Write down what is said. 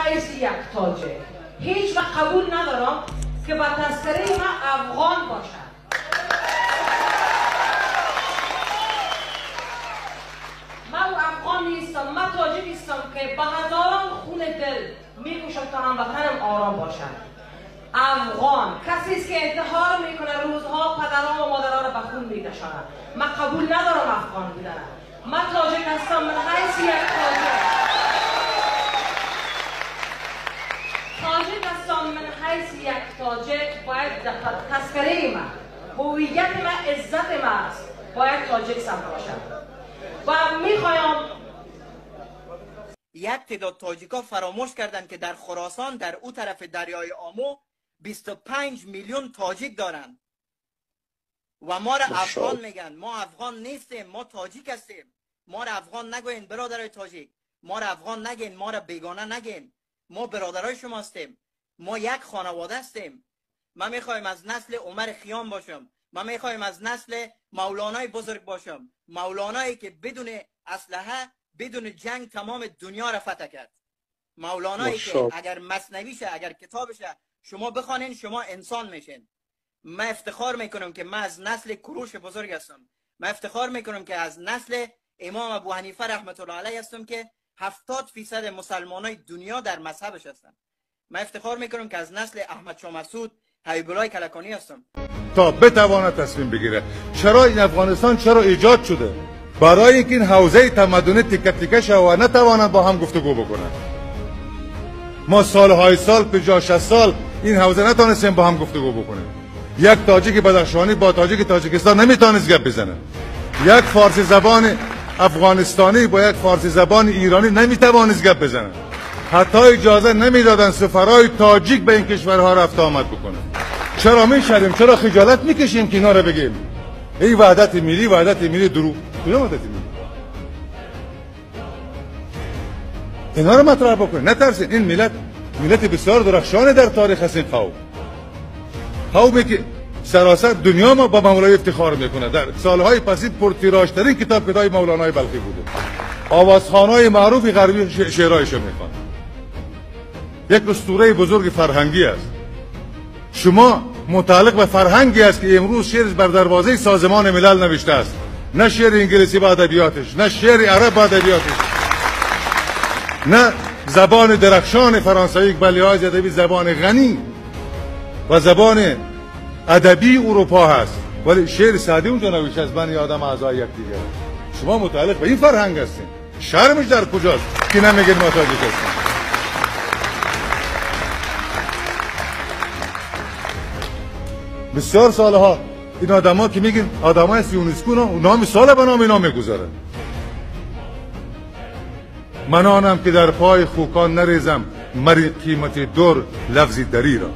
حیث یک تاجک هیچ وقت قبول ندارم که با تذکره من افغان باشد. من افغان نیستم، من تاجک هستم که با هزاران خون دل میکوشم تا هموطنم آرام باشد. افغان کسی است که انتحار میکنه، روزها پدران و مادران را به خون میکشاند. من قبول ندارم افغان بودن. من تاجک هستم، من حیث یک تاجک هستم، من حیث یک تاجک باید تذکره من، هویت من، عزت من است، باید تاجک سم باشد. و میخوایم یک تعداد تاجیکا فراموش کردند که در خراسان در او طرف دریای آمو 25 میلیون تاجیک دارند و ما را افغان میگن. ما افغان نیستیم، ما تاجیک هستیم. ما را افغان نگوین برادرای تاجیک، ما را افغان نگین، ما را بیگانه نگین. ما برادرای شما هستیم، ما یک خانواده هستیم. من میخوایم از نسل عمر خیام باشم، من میخوایم از نسل مولانای بزرگ باشم، مولانایی که بدون اسلحه، بدون جنگ تمام دنیا را فتح کرد. مولانایی که اگر مثنویشه، اگر کتابشه شما بخوانین، شما انسان میشین. من افتخار میکنم که من از نسل کوروش بزرگ هستم. من افتخار میکنم که از نسل امام ابو حنیفه رحمت الله علیه هستم که 70% مسلمانای دنیا در مذهبش هستن. من افتخار میکنم که از نسل احمد شاه مسعود، حبیب الله کلکانی هستم. تا بتواند تصمیم بگیره. چرا این افغانستان چرا ایجاد شده؟ برای اینکه این حوزه تمدنی تیکه تیکه شود و نتوانند با هم گفتگو بکنند. ما سالهای سال، 50 60 سال این حوزه نتونستیم با هم گفتگو بکنیم. یک تاجیک بدخشانی با تاجیک تاجیکستان نمیتونست گپ بزنه. یک فارسی زبان افغانستانی با یک فارسی زبان ایرانی نمیتوانست گپ بزنه. حتی اجازه نمیدادن سفرای تاجیک به این کشورها رفت آمد بکنه. چرا میشریم؟ چرا خجالت میکشیم که اینا رو بگیم؟ ای وحدت ملی، وحدت ملی دروغ. کجا وحدت ملی؟ اینا رو مطرح بکنید، نترسید. این ملت ملت بسیار درخشانه در تاریخ هست. این قومی که سراسر دنیا ما با مولای افتخار میکنه. در سالهای پسین پرتیراژترین کتاب کتاب مولانای بلخی بوده. آوازخوانای معروف غربی شعرهایش میخوان. یک اسطوره بزرگ فرهنگی است. شما متعلق به فرهنگی است که امروز شعرش بر دروازه سازمان ملل نوشته است. نه شعر انگلیسی با ادبیاتش، نه شعر عرب با ادبیاتش، نه زبان درخشان فرانسوی که به لحاظ ادبی زبان غنی و زبان ادبی اروپا هست، ولی شعر سعدی اونجا نوشته است بنی آدم اعضای یکدیگر. شما متعلق به این فرهنگ هستین. شرمش در کجاست که نمیگید ما تاجیک هستیم؟ بسیار سالها این آدما که میگین آدمای یونسکو نام سال به نام اینا میگذاره. من آنم که در پای خوکان نریزم مری قیمت دور لفظی دری را.